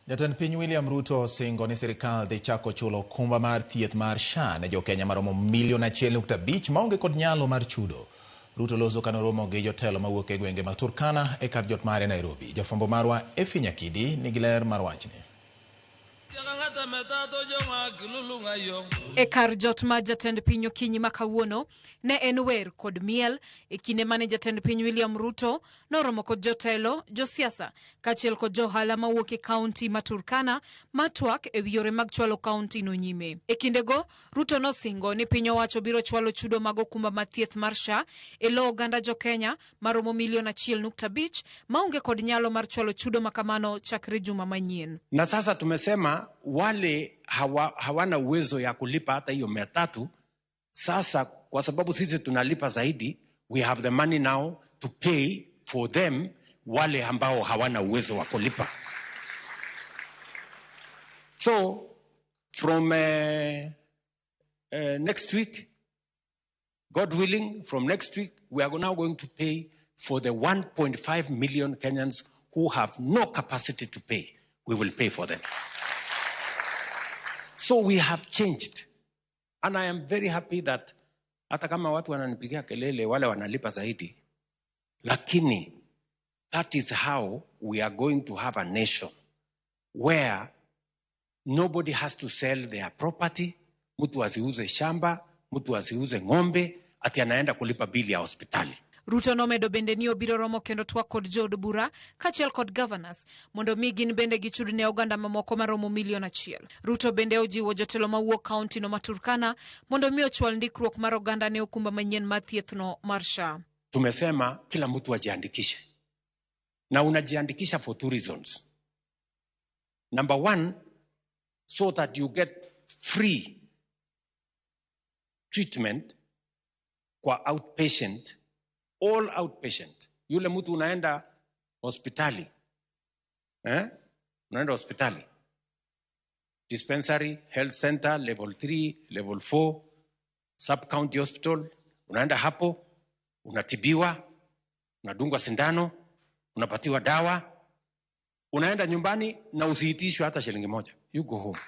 Jatend piny William Ruto osingo ni sirikal dhi chako chulo okumba mar thieth mar SHA ne jokenya maromo milion 1.5 maonge kod nyalo mar chudo. Ruto loso kanoromo gi jotelo mawuok e gwenge mag Turkana e kar jot mare Nairobi. Jafwambo marwa Effie Nyakidi nigi ler mar wachni. E kar jot mar jatend piny okinyi ma kawuono ne en wer kod miel e kinde mane jatend piny William Ruto noromo kod jotelo, josiasa kaachiel kod johala mawuok e kaunti ma Turkana matwak e wi yore mag chwalo kaunti no nyime. E kindego, Ruto nosingo ni piny owacho biro chwalo chudo mag okumba mar thieth mar SHA e lo oganda jokenya maromo milion 1.5 maonge kod nyalo mar chwalo chudo makamano chakre juma manyien. Na sasa tumesema wale hawana uwezo ya kulipa hata hiyo 300, sasa kwa sababu sisi tunalipa zaidi, we have the money now to pay for them wale ambao hawana uwezo wa kulipa. So from next week, God willing, from next week, we are now going to pay for the 1.5 million Kenyans who have no capacity to pay. We will pay for them. So we have changed. And I am very happy that hata kama watu wananipigia kelele wale wanalipa zaidi, lakini that is how we are going to have a nation where nobody has to sell their property, mtu asiuze shamba, mtu asiuze ng'ombe, ati anaenda kulipa bili ya hospitali. Ruto nomedo bende ni obiro romo kendo twak kod jood bura kaachiel kod governors mondo mi gin bende gichud ne oganda mamoko maromo milion 1. Ruto bende ojiwo jotelo mawuok kaunti no ma Turkana mondo mi ochwal ndikruok mar oganda ne okumba manyien mar thieth no mar SHA. Tumesema kila mtu ajiandikishe, na unajiandikisha for two reasons. Number one, so that you get free treatment kwa outpatient, all outpatient. Yule mtu unaenda hospitali, eh? Unaenda hospitali, dispensary, health center, level 3, level 4, sub-county hospital, unaenda hapo, unatibiwa, unadungwa sindano, unapatiwa dawa, unaenda nyumbani na usiitishwe hata shilingi moja. You go home.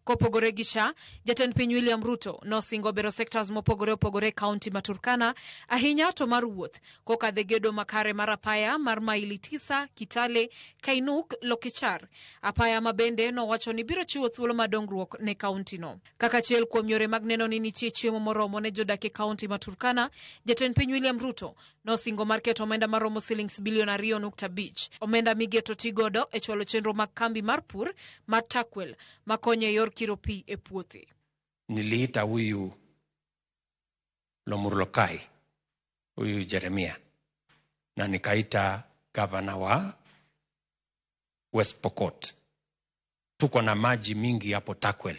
Kopogore gi SHA, jatend piny William Ruto nosingo bero sectors mopogore opogore e kaunti ma Turkana, ahinya to mar wuoth, kokadhe gedo makare mar apaya mar maili 9 Kitale, Kainuk, Lokichar. Apaya ma bende nowacho ni biro chiwo thuolo mar dongruok ne kaunti no. Kaka achiel kuom yore mag neno ni nitie chiemo moromo ne jodak e kaunti ma Turkana, jatend piny William Ruto nosingo mar keto omenda maromo silings bilion 2.5. Omenda migeto tigodo e chwalo chenro mag kambi mar pur mar Turkwel makonyo e yor kiro pi e puothe. Niliita huyu Lomurulokai, huyu Jeremia, na nikaita gavana wa West Pokot. Tuko na maji mingi hapo Turkwel,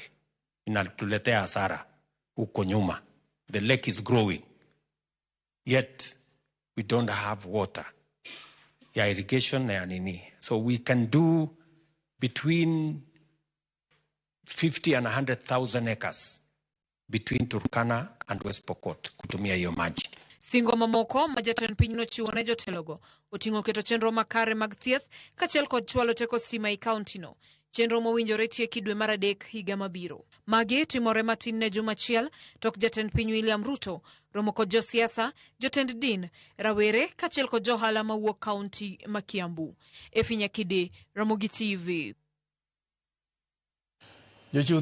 inatuletea hasara huko nyuma. The lake is growing, yet we don't have water ya irrigation na ya nini. So we can do between 50 and 100,000 acres between Turkana and West Pokot kutumia hiyo maji. Singo mamoko ma jatend piny nochiwo ne jotelogo oting'o keto chenro makare mag thieth kaachiel kod chwalo teko stima e kaunti no. Chenro mowinjore tieki dwe mar adek higa mabiro. Magi timore matin ne juma achiel tok jatend piny William Ruto romo kod josiasa, jotend din, rawere kaachiel kod johala mawuok kaunti ma Kiambu. Effie Nyakidi, Ramogi TV. Jochiw